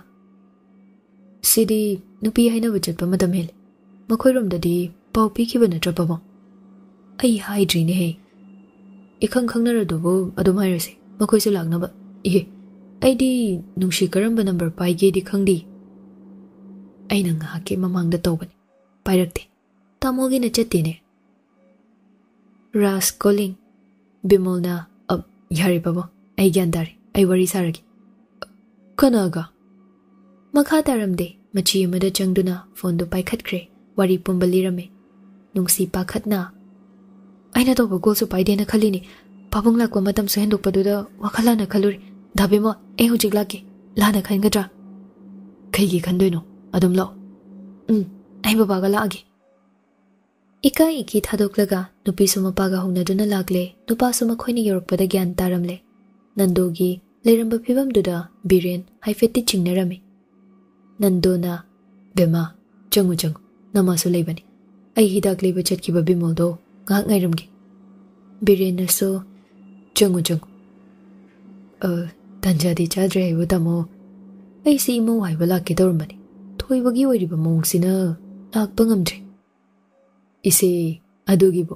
"ꯁꯤꯗꯤ ꯅꯨꯄꯤ ꯍꯥꯏꯅꯕ ꯆꯠꯄ ꯃꯇꯝ ꯍꯦꯜꯂꯦ꯫ ꯃꯈꯣꯏꯔꯣꯝꯗꯗꯤ ꯄꯥꯎ ꯄꯤꯈꯤꯕ ꯅꯠꯇ꯭ꯔꯣ ꯄꯥꯕꯨꯡ?" "ꯑꯩ ꯍꯥꯏꯗ꯭ꯔꯤꯅꯦꯍꯦ꯫ ꯏꯈꯪ ꯈꯪꯅꯔꯗꯨꯕꯨ ꯑꯗꯨꯝ ꯍꯥꯏꯔꯁꯦ, ꯃꯈꯣꯏꯁꯨ ꯂꯥꯛꯅꯕ꯫ ꯏꯍꯦ, ꯑꯩꯗꯤ ꯅꯨꯡꯁꯤ ꯀꯔꯝꯕ ꯅꯝꯕꯔ ꯄꯥꯏꯒꯦꯗꯤ ꯈꯪꯗꯦ꯫" ꯑꯩꯅ ꯉꯥꯏꯍꯥꯛꯀꯤ ꯃꯃꯥꯡꯗ ꯇꯧꯕꯅꯤ, ꯄꯥꯏꯔꯛꯇꯦ꯫ ꯇꯥꯃꯣꯒꯤꯅ ꯆꯠꯇꯦꯅꯦ꯫ "ꯔꯥꯖ ꯀꯣꯂꯤꯡ꯫" ꯕꯤꯃꯣꯜꯅ, "ꯑ, ꯌꯥꯔꯦ ꯄꯥꯕꯨꯡ, ꯑꯩ ꯒ꯭ꯌꯥꯟ ꯇꯥꯔꯦ, ꯑꯩ ꯋꯥꯔꯤ ꯁꯥꯔꯒꯦ꯫" "ꯀꯅꯥꯒ?" ꯃꯈꯥ ꯇꯥꯔꯝꯗꯦ, ꯃꯆꯤ ꯑꯃꯗ ꯆꯪꯗꯨꯅ ꯐꯣꯟꯗꯨ ꯄꯥꯏꯈꯠꯈ꯭ꯔꯦ꯫ ꯋꯥꯔꯤ ꯄꯨꯝꯕ ꯂꯤꯔꯝꯃꯦ꯫ ꯅꯨꯡꯁꯤ ꯄꯥꯈꯠꯅ, "ꯑꯩꯅ ꯇꯧꯕ ꯀꯣꯜꯁꯨ ꯄꯥꯏꯗꯦꯅ ꯈꯜꯂꯤꯅꯤ꯫ ꯄꯥꯕꯨꯡ ꯂꯥꯛꯄ ꯃꯇꯝꯁꯨ ꯍꯦꯟꯗꯣꯛꯄꯗꯨꯗ ꯋꯥꯈꯜ ꯂꯥꯟꯅ ꯈꯜꯂꯨꯔꯦ꯫ ꯗꯥ ꯕꯤꯃꯣꯜ, ꯑꯩ ꯍꯧꯖꯤꯛ ꯂꯥꯛꯀꯦ꯫ ꯂꯥꯟꯅ ꯈꯟꯒꯗ꯭ꯔꯥ?" "ꯀꯩꯒꯤ ꯈꯟꯗꯣꯏꯅꯣ? ꯑꯗꯨꯝ ꯂꯥꯛꯑꯣ꯫" "ꯎꯝ, ꯑꯩ ꯕꯕꯥꯒ ꯂꯥꯛꯑꯒꯦ꯫" ꯏꯀꯥꯏ ꯏꯀꯤ ꯊꯥꯗꯣꯛꯂꯒ ꯅꯨꯄꯤꯁꯨ ꯃꯄꯥꯒ ꯍꯧꯅꯗꯨꯅ ꯂꯥꯛꯂꯦ꯫ ꯅꯨꯄꯥꯁꯨ ꯃꯈꯣꯏꯅ ꯌꯧꯔꯛꯄꯗ ꯒ꯭ꯌꯥꯟ ꯇꯥꯔꯝꯂꯦ꯫ ꯅꯟꯗꯣꯒꯤ ꯂꯩꯔꯝꯕ ꯐꯤꯕꯝꯗꯨꯗ ꯕꯤꯔꯦꯟ ꯍꯥꯏꯐꯦꯠꯇꯤ ꯆꯤꯡꯅꯔꯝꯃꯤ꯫ ꯅꯟꯗꯣꯅ, "ꯕꯦꯝꯃ, ꯆꯪꯉꯨ, ꯆꯪꯉꯨ, ꯅꯃꯥꯁꯨ ꯂꯩꯕꯅꯤ꯫ ꯑꯩ ꯍꯤꯗꯥꯛ ꯂꯩꯕ ꯆꯠꯈꯤꯕ ꯕꯤꯃꯣꯜꯗꯣ ꯉꯥꯏꯍꯥꯛ ꯉꯥꯏꯔꯝꯒꯦ꯫" ꯕꯤꯔꯦꯟꯅꯁꯨ, "ꯆꯪꯉꯨ, ꯆꯪꯉꯨ꯫" "ꯑ, ꯇꯥꯟꯖꯥꯗꯤ ꯆꯥꯗ꯭ꯔꯦ ꯍꯥꯏꯕꯨ ꯇꯥꯃꯣ꯫ ꯑꯩꯁꯤ ꯏꯃꯧ ꯍꯥꯏꯕ ꯂꯥꯛꯀꯦ ꯇꯧꯔꯝꯕꯅꯤ꯫ ꯊꯣꯏꯕꯒꯤ ꯑꯣꯏꯔꯤꯕ ꯃꯑꯣꯡꯁꯤꯅ ꯂꯥꯛꯄ ꯉꯝꯗ꯭ꯔꯦ꯫" "ꯏꯁꯦ, ꯑꯗꯨꯒꯤꯕꯨ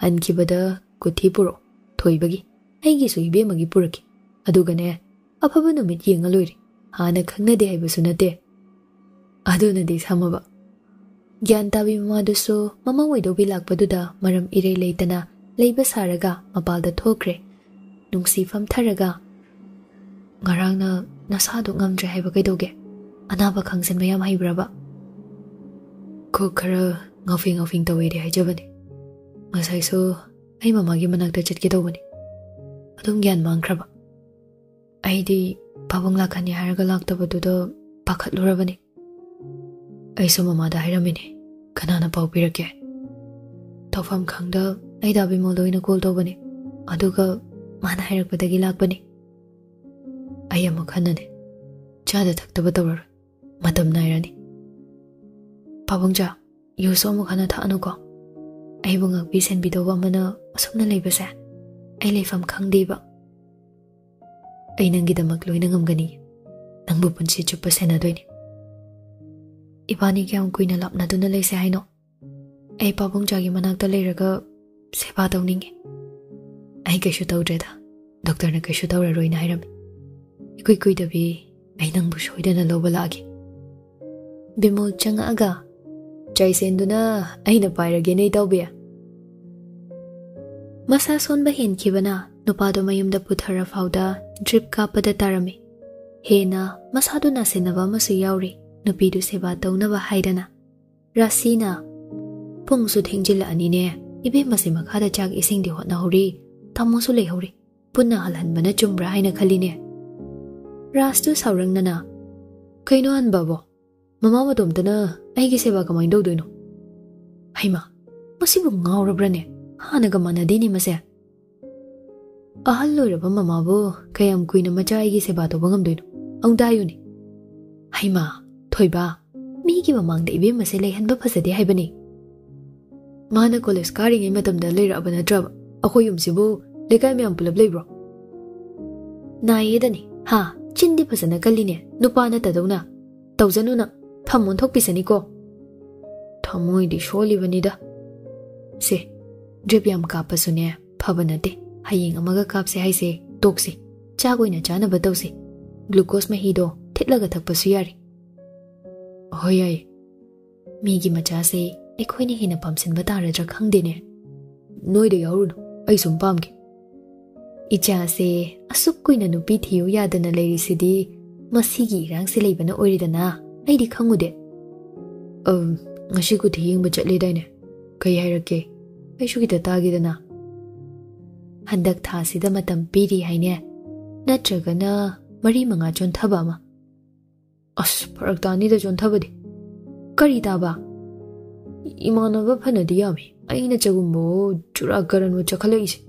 ꯍꯟꯈꯤꯕꯗ ꯀꯨꯊꯤ ꯄꯨꯔꯛꯑꯣ, ꯊꯣꯏꯕꯒꯤ꯫ ꯑꯩꯒꯤꯁꯨ ꯏꯕꯦꯝꯃꯒꯤ ꯄꯨꯔꯛꯀꯦ꯫ ꯑꯗꯨꯒꯅꯦ, ꯑꯐꯕ ꯅꯨꯃꯤꯠ ꯌꯦꯡꯉ ꯂꯣꯏꯔꯦ꯫ ꯍꯥꯟꯅ ꯈꯪꯅꯗꯦ ꯍꯥꯏꯕꯁꯨ ꯅꯠꯇꯦ꯫" ꯑꯗꯨꯅꯗꯤ ꯁꯝꯃꯕ꯫ ꯒ꯭ꯌꯥꯟ ꯇꯥꯕꯤ ꯃꯃꯥꯗꯨꯁꯨ ꯃꯃꯥ ꯑꯣꯏꯗꯧꯕꯤ ꯂꯥꯛꯄꯗꯨꯗ ꯃꯔꯝ ꯏꯔꯩ ꯂꯩꯇꯅ ꯂꯩꯕ ꯁꯥꯔꯒ ꯃꯄꯥꯜꯗ ꯊꯣꯛꯈ꯭ꯔꯦ꯫ ꯅꯨꯡꯁꯤ ꯐꯝꯊꯔꯒ, "ꯉꯔꯥꯡꯅ ꯅꯁꯥꯗꯣ ꯉꯝꯗ꯭ꯔꯦ ꯍꯥꯏꯕ ꯀꯩꯗꯧꯒꯦ? ꯑꯅꯥꯕ ꯈꯪꯖꯟꯕ ꯌꯥꯝ ꯍꯩꯕ꯭ꯔꯕ?" "ꯀꯣꯛ ꯈꯔ ꯉꯥꯎꯐꯦꯡ ꯉꯥꯎꯐꯦꯡ ꯇꯧꯋꯦꯗꯤ ꯍꯥꯏꯖꯕꯅꯦ꯫ ꯉꯁꯥꯏꯁꯨ ꯑꯩ ꯃꯃꯥꯒꯤ ꯃꯅꯥꯛꯇ ꯆꯠꯀꯦ ꯇꯧꯕꯅꯤ꯫ ꯑꯗꯨꯝ ꯒ꯭ꯌꯥꯟ ꯃꯥꯡꯈ꯭ꯔꯕ꯫ ꯑꯩꯗꯤ ꯄꯥꯕꯨꯡ ꯂꯥꯛꯀꯅꯤ ꯍꯥꯏꯔꯒ ꯂꯥꯛꯇꯕꯗꯨꯗ ꯄꯥꯈꯠꯂꯨꯔꯕꯅꯤ꯫ ꯑꯩꯁꯨ ꯃꯃꯥꯗ ꯍꯥꯏꯔꯝꯃꯤꯅꯦ, ꯀꯅꯥꯅ ꯄꯥꯎ ꯄꯤꯔꯛꯀꯦ? ꯇꯧꯐꯝ ꯈꯪꯗ ꯑꯩ ꯗꯥ ꯕꯤꯃꯣꯜꯗ ꯑꯣꯏꯅ ꯀꯣꯜ ꯇꯧꯕꯅꯦ, ꯑꯗꯨꯒ ꯃꯥꯅ ꯍꯥꯏꯔꯛꯄꯗꯒꯤ ꯂꯥꯛꯄꯅꯤ꯫ ꯑꯩ ꯑꯃꯨꯛ ꯍꯟꯅꯅꯦ ꯆꯥꯗ ꯊꯛꯇꯕ ꯇꯧꯔꯔꯣꯏ, ꯃꯇꯝ ꯅꯥꯏꯔꯅꯤ꯫ ꯄꯥꯕꯨꯡꯖꯥ, ꯌꯨꯁꯨ ꯑꯃꯨꯛ ꯍꯟꯅ ꯊꯛꯑꯅꯨꯀꯣ꯫ ꯑꯩꯕꯨ ꯉꯥꯛꯄꯤ ꯁꯦꯟꯕꯤꯗꯧꯕ ꯑꯃꯅ ꯑꯁꯨꯝꯅ ꯂꯩꯕꯁꯦ ꯑꯩ ꯂꯩꯐꯝ ꯈꯪꯗꯦꯕ꯫ ꯑꯩ ꯅꯪꯒꯤꯗꯃꯛ ꯂꯣꯏꯅ ꯉꯝꯒꯅꯤ꯫ ꯅꯪꯕꯨ ꯄꯨꯟꯁꯤ ꯆꯨꯞꯄ ꯁꯦꯟꯅꯗꯣꯏꯅꯤ꯫ ꯏꯕꯥꯅꯤ ꯀꯌꯥꯝ ꯀꯨꯏꯅ ꯂꯥꯞꯅꯗꯨꯅ ꯂꯩꯁꯦ ꯍꯥꯏꯅꯣ? ꯑꯩ ꯄꯥꯕꯨꯡꯖꯥꯒꯤ ꯃꯅꯥꯛꯇ ꯂꯩꯔꯒ ꯁꯦꯕꯥ ꯇꯧꯅꯤꯡꯉꯤ꯫ ꯑꯩ ꯀꯩꯁꯨ ꯇꯧꯗ꯭ꯔꯦꯗ, ꯗꯣꯛꯇꯔꯅ ꯀꯩꯁꯨ ꯇꯧꯔꯔꯣꯏꯅ ꯍꯥꯏꯔꯝꯃꯤ꯫ ꯏꯀꯨꯏ ꯀꯨꯏꯗꯕꯤ ꯑꯩ ꯅꯪꯕꯨ ꯁꯣꯏꯗꯅ ꯂꯧꯕ ꯂꯥꯛꯑꯒꯦ꯫" ꯕꯤꯃꯣꯜ ꯆꯪꯉꯛꯑꯒ, "ꯆꯥꯏꯁꯦꯟꯗꯨꯅ ꯑꯩꯅ ꯄꯥꯏꯔꯒꯦꯅꯦ, ꯏꯇꯥꯎꯕꯤ꯫" ꯃꯁꯥ ꯁꯣꯟꯕ ꯍꯦꯟꯈꯤꯕꯅ ꯅꯨꯄꯥꯗꯣ ꯃꯌꯨꯝꯗ ꯄꯨꯊꯔ ꯐꯥꯎꯗ ꯗ꯭ꯔꯤꯞ ꯀꯥꯞꯄꯗ ꯇꯥꯔꯝꯃꯤ꯫ ꯍꯦꯟꯅ ꯃꯁꯥꯗꯨ ꯅꯥꯁꯤꯟꯅꯕ ꯑꯃꯁꯨ ꯌꯥꯎꯔꯤ, ꯅꯨꯄꯤꯗꯨ ꯁꯦꯕꯥ ꯇꯧꯅꯕ ꯍꯥꯏꯗꯅ꯫ ꯔꯥꯁꯤꯅ, "ꯄꯨꯡꯁꯨ ꯊꯦꯡꯖꯤꯜꯂꯛꯑꯅꯤꯅꯦ, ꯏꯕꯦꯝꯃꯁꯦ ꯃꯈꯥꯗ ꯆꯥꯛ ꯏꯁꯤꯡꯗꯤ ꯍꯣꯠꯅꯍꯧꯔꯤ, ꯇꯥꯃꯣꯁꯨ ꯂꯩꯍꯧꯔꯤ, ꯄꯨꯟꯅ ꯍꯜꯍꯟꯕꯅ ꯆꯨꯝꯕ꯭ꯔꯥ ꯍꯥꯏꯅ ꯈꯜꯂꯤꯅꯦ꯫" ꯔꯥꯁꯇꯨ ꯁꯥꯎꯔꯪꯅꯅ, "ꯀꯩꯅꯣ ꯍꯟꯕꯕꯣ? ꯃꯃꯥ ꯃꯇꯣꯝꯇꯅ ꯑꯩꯒꯤ ꯁꯦꯕꯥ ꯀꯃꯥꯏꯅ ꯇꯧꯗꯣꯏꯅꯣ? ꯍꯩꯃꯥ, ꯃꯁꯤꯕꯨ ꯉꯥꯎꯔꯕ꯭ꯔꯅꯦ? ꯍꯥꯟꯅꯒ ꯃꯥꯟꯅꯗꯦꯅꯦ ꯃꯁꯦ꯫ ꯑꯍꯜ ꯑꯣꯏꯔꯕ ꯃꯃꯥꯕꯨ ꯀꯌꯥꯝ ꯀꯨꯏꯅ ꯃꯆꯥ ꯑꯩꯒꯤ ꯁꯦꯕꯥ ꯇꯧꯕ ꯉꯝꯗꯣꯏꯅꯣ? ꯑꯃꯨꯛꯇ ꯍꯥꯏꯌꯨꯅꯦ꯫" "ꯍꯩꯃꯥ, ꯊꯣꯏꯕ, ꯃꯤꯒꯤ ꯃꯃꯥꯡꯗ ꯏꯕꯦꯝꯃꯁꯦ ꯂꯩꯍꯟꯕ ꯐꯖꯗꯦ ꯍꯥꯏꯕꯅꯤ꯫ ꯃꯥꯅ ꯀꯣꯂꯦꯖ ꯀꯥꯔꯤꯉꯩ ꯃꯇꯝꯗ ꯂꯩꯔꯛꯑꯕ ꯅꯠꯇ꯭ꯔꯕ? ꯑꯩꯈꯣꯏ ꯌꯨꯝꯁꯤꯕꯨ ꯂꯩꯀꯥꯏ ꯃꯌꯥꯝ ꯄꯨꯂꯞ ꯂꯩꯕ꯭ꯔꯣ?" "ꯅꯥꯏꯌꯦꯗꯅꯤ, ꯍꯥ? ꯆꯤꯟꯗꯤ ꯐꯖꯅ ꯀꯜꯂꯤꯅꯦ, ꯅꯨꯄꯥ ꯅꯠꯇꯗꯧꯅ꯫ ꯇꯧꯖꯅꯨꯅ, ꯐꯝ ꯑꯣꯟꯊꯣꯛꯄꯤꯁꯅꯤꯀꯣ꯫" "ꯊꯃꯣꯏꯗꯤ ꯁꯣꯜꯂꯤꯕꯅꯤꯗ, ꯁꯦ, ꯗ꯭ꯔꯤꯞ ꯌꯥꯝ ꯀꯥꯞꯄꯁꯨꯅꯦ, ꯐꯕ ꯅꯠꯇꯦ꯫ ꯍꯌꯦꯡ ꯑꯃꯒ ꯀꯥꯞꯁꯦ ꯍꯥꯏꯁꯦ ꯇꯣꯛꯁꯦ꯫ ꯆꯥꯛ ꯑꯣꯏꯅ ꯆꯥꯅꯕ ꯇꯧꯁꯦ꯫ ꯒ꯭ꯂꯨꯀꯣꯁ ꯃꯍꯤꯗꯣ ꯊꯤꯠꯂꯒ ꯊꯛꯄꯁꯨ ꯌꯥꯔꯦ꯫ ꯍꯣꯏ, ꯌꯥꯏ꯫ ꯃꯤꯒꯤ ꯃꯆꯥꯁꯦ ꯑꯩꯈꯣꯏꯅ ꯍꯦꯟꯅ ꯄꯥꯝꯁꯤꯟꯕ ꯇꯥꯔꯗ꯭ꯔꯥ ꯈꯪꯗꯦꯅꯦ꯫ ꯅꯣꯏꯗ ꯌꯥꯎꯔꯨꯅꯨ, ꯑꯩ ꯁꯨꯝ ꯄꯥꯝꯒꯦ꯫ ꯏꯆꯥꯁꯦ ꯑꯁꯨꯛ ꯀꯨꯏꯅ ꯅꯨꯄꯤ ꯊꯤꯌꯨ ꯌꯥꯗꯅ ꯂꯩꯔꯤꯁꯤꯗꯤ ꯃꯁꯤꯒꯤ ꯏꯔꯥꯡꯁꯦ ꯂꯩꯕꯅ ꯑꯣꯏꯔꯦꯗꯅ꯫ ꯑꯩꯗꯤ ꯈꯪꯉꯨꯗꯦ꯫ ꯑꯝ, ꯉꯁꯤ ꯀꯨꯊꯤ ꯌꯦꯡꯕ ꯆꯠꯂꯦꯗꯥꯏꯅꯦ? ꯀꯩ ꯍꯥꯏꯔꯛꯀꯦ? ꯑꯩꯁꯨ ꯈꯤꯇ ꯇꯥꯒꯦꯗꯅ꯫ ꯍꯟꯗꯛ ꯊꯥꯁꯤꯗ ꯃꯇꯝ ꯄꯤꯔꯤ ꯍꯥꯏꯅꯦ? ꯅꯠꯇ꯭ꯔꯒꯅ ꯃꯔꯤ ꯃꯉꯥ ꯆꯣꯟꯊꯕ ꯑꯃ? ꯑꯁ, ꯐꯔꯛ ꯇꯥꯅꯤꯗ ꯆꯣꯟꯊꯕꯗꯤ꯫ ꯀꯔꯤ ꯇꯥꯕ? ꯏꯃꯥꯟꯅꯕ ꯐꯅꯗꯤ ꯌꯥꯝꯃꯤ, ꯑꯩꯅ ꯆꯒꯨꯝꯕ ꯆꯨꯔꯥ ꯀꯔꯟꯕꯨ ꯆꯈꯠꯂꯛꯏꯁꯦ꯫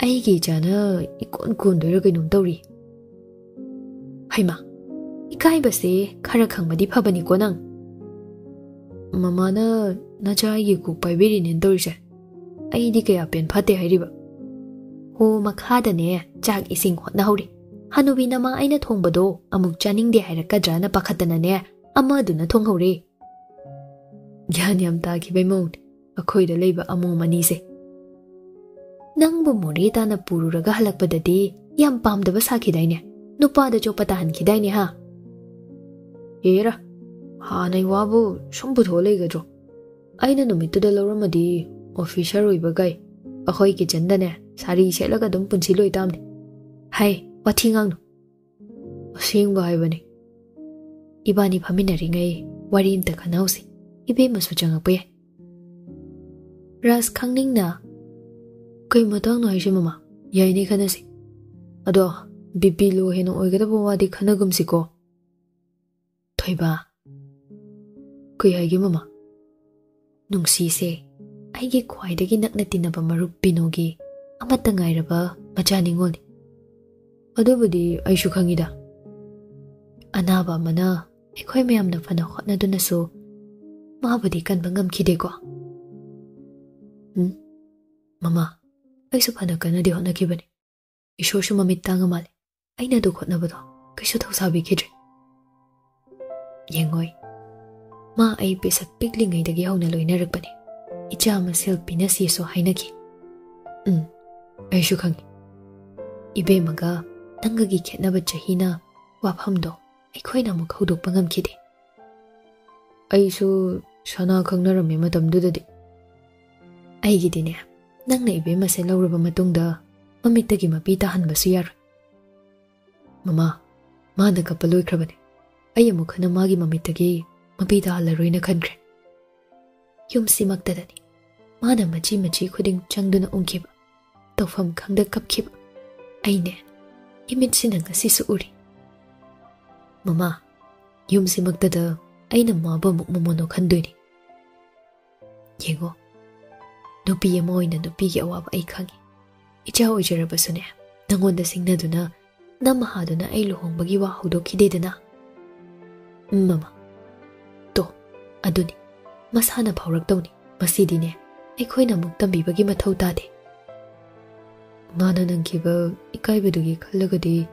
ꯑꯩꯒꯤ ꯏꯆꯥꯅ ꯏꯀꯣꯟ ꯀꯣꯟꯗꯣꯏꯔꯥ ꯀꯩꯅꯣꯝ ꯇꯧꯔꯤ꯫ ꯍꯩꯃꯥ, ꯏꯀꯥꯏꯕꯁꯦ ꯈꯔ ꯈꯪꯕꯗꯤ ꯐꯕꯅꯤꯀꯣ ꯅꯪ꯫ ꯃꯃꯥꯅ ꯅꯆꯥ ꯑꯩꯒꯤ ꯀꯣꯛ ꯄꯥꯏꯕꯤꯔꯤꯅꯦꯅ ꯇꯧꯔꯤꯁꯦ꯫ ꯑꯩꯗꯤ ꯀꯌꯥ ꯄꯦꯟ ꯐꯠꯇꯦ ꯍꯥꯏꯔꯤꯕ꯫ ꯍꯣ, ꯃꯈꯥꯗꯅꯦ ꯆꯥꯛ ꯏꯁꯤꯡ ꯍꯣꯠꯅꯍꯧꯔꯤ꯫ ꯍꯅꯨꯕꯤ ꯅꯃꯥ ꯑꯩꯅ ꯊꯣꯡꯕꯗꯣ ꯑꯃꯨꯛ ꯆꯥꯅꯤꯡꯗꯦ ꯍꯥꯏꯔꯛꯀꯗ꯭ꯔꯅ ꯄꯥꯈꯠꯇꯅꯅꯦ ꯑꯃꯗꯨꯅ ꯊꯣꯡꯍꯧꯔꯦ꯫ ꯒ꯭ꯌꯥꯟ ꯌꯥꯝ ꯇꯥꯈꯤꯕꯩ ꯃꯑꯣꯡꯅꯤ ꯑꯩꯈꯣꯏꯗ ꯂꯩꯕ ꯑꯃꯣꯝ ꯑꯅꯤꯁꯦ꯫ ꯅꯪꯕꯨ ꯃꯣꯔꯦ ꯇꯥꯅ ꯄꯨꯔꯨꯔꯒ ꯍꯜꯂꯛꯄꯗꯗꯤ ꯌꯥꯝ ꯄꯥꯝꯗꯕ ꯁꯥꯈꯤꯗꯥꯏꯅꯦ? ꯅꯨꯄꯥꯗ ꯆꯣꯞꯄ ꯇꯥꯍꯟꯈꯤꯗꯥꯏꯅꯦ, ꯍꯥ? ꯍꯦꯔꯥ, ꯍꯥꯟꯅꯩ ꯋꯥꯕꯨ ꯁꯨꯝ ꯄꯨꯊꯣꯛꯑ ꯂꯩꯒꯗ꯭ꯔꯣ? ꯑꯩꯅ ꯅꯨꯃꯤꯠꯇꯨꯗ ꯂꯧꯔꯝꯃꯗꯤ ꯑꯣꯐꯤꯁꯔ ꯑꯣꯏꯕꯒꯩ ꯑꯩꯈꯣꯏ ꯀꯤꯆꯟꯗꯅꯦ ꯁꯥꯔꯤ ꯁꯦꯠꯂꯒ ꯑꯗꯨꯝ ꯄꯨꯟꯁꯤ ꯂꯣꯏ ꯇꯥꯝꯅꯤ꯫ ꯍꯥꯏ, ꯋꯥꯊꯤ ꯉꯥꯡꯅꯨ꯫ ꯑꯁꯦꯡꯕ ꯍꯥꯏꯕꯅꯤ꯫ ꯏꯕꯥꯅꯤ ꯐꯝꯃꯤꯟꯅꯔꯤꯉꯩ ꯋꯥꯔꯤ ꯑꯝꯇ ꯈꯟꯅꯍꯧꯁꯤ꯫ ꯏꯕꯦꯝꯃꯁꯨ ꯆꯪꯉꯛꯄ ꯌꯥꯏ꯫ ꯔꯥꯖ ꯈꯪꯅꯤꯡꯅ, "ꯀꯩ ꯃꯇꯥꯡꯅꯣ ꯍꯥꯏꯁꯦ ꯃꯃꯥ? ꯌꯥꯏꯅꯦ, ꯈꯟꯅꯁꯤ꯫ ꯑꯗꯣ ꯕꯤ ꯄꯤ ꯂꯣ ꯍꯦꯟꯅ ꯑꯣꯏꯒꯗꯕ ꯋꯥꯗꯤ ꯈꯟꯅꯒꯨꯝꯁꯤꯀꯣ꯫" ꯊꯣꯏꯕ, "ꯀꯩ ꯍꯥꯏꯒꯦ ꯃꯃꯥ?" "ꯅꯨꯡꯁꯤꯁꯦ, ꯑꯩꯒꯤ ꯈ꯭ꯋꯥꯏꯗꯒꯤ ꯅꯛꯅ ꯇꯤꯟꯅꯕ ꯃꯔꯨꯞ ꯄꯤꯅꯣꯒꯤ ꯑꯃꯠꯇ ꯉꯥꯏꯔꯕ ꯃꯆꯥ ꯅꯤꯉꯣꯜꯅꯤ꯫" "ꯑꯗꯨꯕꯨꯗꯤ ꯑꯩꯁꯨ ꯈꯪꯉꯤꯗ꯫" "ꯑꯅꯥꯕ ꯑꯃꯅ ꯑꯩꯈꯣꯏ ꯃꯌꯥꯝꯅ ꯐꯅ ꯍꯣꯠꯅꯗꯨꯅꯁꯨ ꯃꯥꯕꯨꯗꯤ ꯀꯟꯕ ꯉꯝꯈꯤꯗꯦꯀꯣ꯫" "ꯎꯝ, ꯃꯃꯥ, ꯑꯩꯁꯨ ꯐꯅ ꯀꯟꯅꯗꯤ ꯍꯣꯠꯅꯈꯤꯕꯅꯤ꯫ ꯏꯁꯣꯔꯁꯨ ꯃꯃꯤꯠ ꯇꯥꯡꯉ ꯃꯥꯜꯂꯦ꯫ ꯑꯩꯅ ꯑꯗꯨ ꯍꯣꯠꯅꯕꯗꯣ ꯀꯩꯁꯨ ꯊꯧꯁꯥꯕꯤꯈꯤꯗ꯭ꯔꯦ꯫ ꯌꯦꯡꯉꯣꯏ, ꯃꯥ ꯑꯩ ꯄꯤꯁꯛ ꯄꯤꯛꯂꯤꯉꯩꯗꯒꯤ ꯍꯧꯅ ꯂꯣꯏꯅꯔꯛꯄꯅꯤ꯫ ꯏꯆꯥ ꯃꯁꯦꯜ ꯄꯤꯅꯁꯤꯁꯨ ꯍꯥꯏꯅꯈꯤ꯫ ꯎꯝ, ꯑꯩꯁꯨ ꯈꯪꯉꯤ꯫ ꯏꯕꯦꯝꯃꯒ ꯅꯪꯒꯒꯤ ꯈꯦꯠꯅꯕ ꯆꯍꯤꯅ ꯋꯥꯐꯝꯗꯣ ꯑꯩꯈꯣꯏꯅ ꯑꯃꯨꯛ ꯍꯧꯗꯣꯛꯄ ꯉꯝꯈꯤꯗꯦ꯫ ꯑꯩꯁꯨ ꯁꯅꯥ ꯈꯪꯅꯔꯝꯃꯤ ꯃꯇꯝꯗꯨꯗꯗꯤ꯫ ꯑꯩꯒꯤꯗꯤꯅꯦ, ꯅꯪꯅ ꯏꯕꯦꯝꯃꯁꯦ ꯂꯧꯔꯕ ꯃꯇꯨꯡꯗ ꯃꯃꯤꯠꯇꯒꯤ ꯃꯄꯤ ꯇꯥꯍꯟꯕꯁꯨ ꯌꯥꯔꯣꯏ꯫ ꯃꯃꯥ, ꯃꯥꯅ ꯀꯞꯄ ꯂꯣꯏꯈ꯭ꯔꯕꯅꯤ꯫ ꯑꯩ ꯑꯃꯨꯛ ꯍꯟꯅ ꯃꯥꯒꯤ ꯃꯃꯤꯠꯇꯒꯤ ꯃꯄꯤ ꯇꯥꯍꯜꯂꯔꯣꯏꯅ ꯈꯟꯈ꯭ꯔꯦ꯫ ꯌꯨꯝꯁꯤꯃꯛꯇꯗꯅꯤ ꯃꯥꯅ ꯃꯆꯤ ꯃꯆꯤ ꯈꯨꯗꯤꯡ ꯆꯪꯗꯨꯅ ꯎꯪꯈꯤꯕ, ꯇꯧꯐꯝ ꯈꯪꯗ ꯀꯞꯈꯤꯕ꯫ ꯑꯩꯅꯦ, ꯏꯃꯤꯠꯁꯤꯅ ꯉꯁꯤꯁꯨ ꯎꯔꯤ꯫ ꯃꯃꯥ, ꯌꯨꯝꯁꯤꯃꯛꯇꯗ ꯑꯩꯅ ꯃꯥꯕꯨ ꯑꯃꯨꯛ ꯃꯃꯣꯟꯅꯣ ꯈꯟꯗꯣꯏꯅꯤ꯫ ꯌꯦꯡꯉꯣ, ꯅꯨꯄꯤ ꯑꯃ ꯑꯣꯏꯅ ꯅꯨꯄꯤꯒꯤ ꯑꯋꯥꯕ ꯑꯩ ꯈꯪꯉꯤ꯫ ꯏꯆꯥ ꯑꯣꯏꯖꯔꯕꯁꯨꯅꯦ, ꯅꯪꯉꯣꯟꯗ ꯁꯤꯡꯅꯗꯨꯅ ꯅꯝꯃ ꯍꯥꯗꯨꯅ ꯑꯩ ꯂꯨꯍꯣꯡꯕꯒꯤ ꯋꯥ ꯍꯧꯗꯣꯛꯈꯤꯗꯦꯗꯅ꯫ ꯎꯝ, ꯃꯃꯥ꯫ ꯇꯣ, ꯑꯗꯨꯅꯤ꯫ ꯃꯁꯥꯅ ꯐꯥꯎꯔꯛꯇꯧꯅꯤ꯫ ꯃꯁꯤꯗꯤꯅꯦ, ꯑꯩꯈꯣꯏꯅ ꯑꯃꯨꯛ ꯇꯝꯕꯤꯕꯒꯤ ꯃꯊꯧ ꯇꯥꯗꯦ꯫ ꯃꯥꯅ ꯅꯪꯈꯤꯕ ꯏꯀꯥꯏꯕꯗꯨꯒꯤ ꯈꯜꯂꯒꯗꯤ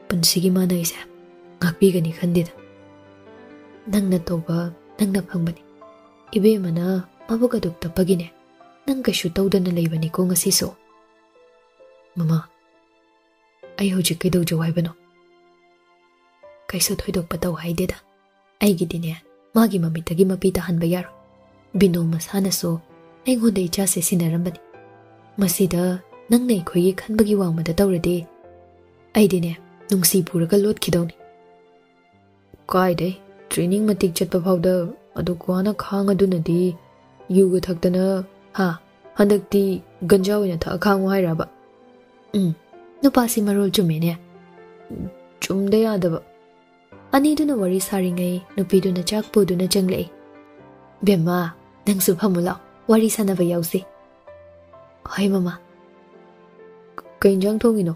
ꯄꯨꯟꯁꯤꯒꯤ ꯃꯥꯅ ꯑꯩꯁꯦ ꯉꯥꯛꯄꯤꯒꯅꯤ ꯈꯟꯗꯦꯗ꯫ ꯅꯪꯅ ꯇꯧꯕ, ꯅꯪꯅ ꯐꯪꯕꯅꯤ꯫ ꯏꯕꯦꯝꯃꯅ ꯃꯕꯨꯛ ꯑꯗꯨꯛ ꯇꯞꯄꯒꯤꯅꯦ, ꯅꯪ ꯀꯩꯁꯨ ꯇꯧꯗꯅ ꯂꯩꯕꯅꯤꯀꯣ ꯉꯁꯤꯁꯨ꯫ ꯃꯃꯥ, ꯑꯩ ꯍꯧꯖꯤꯛ ꯀꯩꯗꯧꯖꯧ ꯍꯥꯏꯕꯅꯣ? ꯀꯩꯁꯨ ꯊꯣꯏꯗꯣꯛꯄ ꯇꯧ ꯍꯥꯏꯗꯦꯗ꯫ ꯑꯩꯒꯤꯗꯤꯅꯦ, ꯃꯥꯒꯤ ꯃꯃꯤꯠꯇꯒꯤ ꯃꯄꯤ ꯇꯥꯍꯟꯕ ꯌꯥꯔꯣꯏ꯫ ꯕꯤꯅꯣ ꯃꯁꯥꯅꯁꯨ ꯑꯩꯉꯣꯟꯗ ꯏꯆꯥꯁꯦ ꯁꯤꯟꯅꯔꯝꯕꯅꯤ꯫ ꯃꯁꯤꯗ ꯅꯪꯅ ꯑꯩꯈꯣꯏꯒꯤ ꯈꯟꯕꯒꯤ ꯋꯥꯡꯃꯗ ꯇꯧꯔꯗꯤ, ꯑꯩꯗꯤꯅꯦ, ꯅꯨꯡꯁꯤ ꯄꯨꯔꯒ ꯂꯣꯠꯈꯤꯗꯧꯅꯤ꯫ ꯀꯥꯏꯗꯩ, training ꯃꯇꯤꯛ ꯆꯠꯄ ꯐꯥꯎꯗ ꯑꯗꯨꯛ ꯋꯥꯅ ꯈꯥꯡꯉꯗꯨꯅꯗꯤ ꯌꯨꯒ ꯊꯛꯇꯅ, ꯍꯥ? ꯍꯟꯗꯛꯇꯤ ꯒꯟꯖꯥ ꯑꯣꯏꯅ ꯊꯛꯑ ꯈꯥꯡꯉꯨ ꯍꯥꯏꯔꯕ? ꯎꯝ, ꯅꯨꯄꯥꯁꯤ ꯃꯔꯣꯜ ꯆꯨꯝꯃꯦꯅꯦ꯫ ꯆꯨꯝꯗ ꯌꯥꯗꯕ꯫ ꯑꯅꯤꯗꯨꯅ ꯋꯥꯔꯤ ꯁꯥꯔꯤꯉꯩ ꯅꯨꯄꯤꯗꯨꯅ ꯆꯥꯛ ꯄꯨꯗꯨꯅ ꯆꯪꯂꯛꯏ꯫ "ꯕꯦꯝꯃ, ꯅꯪꯁꯨ ꯐꯝꯃꯨ ꯂꯥꯎ, ꯋꯥꯔꯤ ꯁꯥꯟꯅꯕ ꯌꯥꯎꯁꯤ꯫" "ꯍꯣꯏ ꯃꯃꯥ꯫" "ꯀꯩ ꯏꯟꯖꯥꯡ ꯊꯣꯡꯉꯤꯅꯣ?"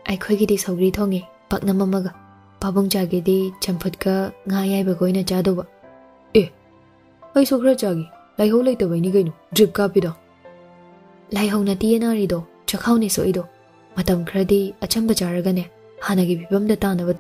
"ꯑꯩꯈꯣꯏꯒꯤꯗꯤ ꯁꯧꯒ꯭ꯔꯤ ꯊꯣꯡꯉꯦ, ꯄꯥꯛꯅꯝ ꯑꯃꯒ꯫ ꯄꯥꯕꯨꯡꯆꯥꯒꯤꯗꯤ ꯆꯝꯐꯨꯠꯀ ꯉꯥ ꯑꯌꯥꯏꯕꯒ ꯑꯣꯏꯅ ꯆꯥꯗꯧꯕ꯫" "ꯑꯦ, ꯑꯩꯁꯨ ꯈꯔ ꯆꯥꯒꯦ꯫ ꯂꯥꯏꯍꯧ ꯂꯩꯇꯕꯩꯅꯤ ꯀꯩꯅꯣ drip ꯀꯥꯞꯄꯤꯗꯣ꯫" "ꯂꯥꯏꯍꯧ ꯅꯠꯇꯤꯌꯦ ꯅꯥꯔꯤꯗꯣ, ꯆꯈꯥꯎꯅꯦ ꯁꯣꯛꯏꯗꯣ꯫ ꯃꯇꯝ ꯈꯔꯗꯤ ꯑꯆꯝꯕ ꯆꯥꯔꯒꯅꯦ, ꯍꯥꯟꯅꯒꯤ ꯐꯤꯕꯝꯗ ꯇꯥꯅꯕ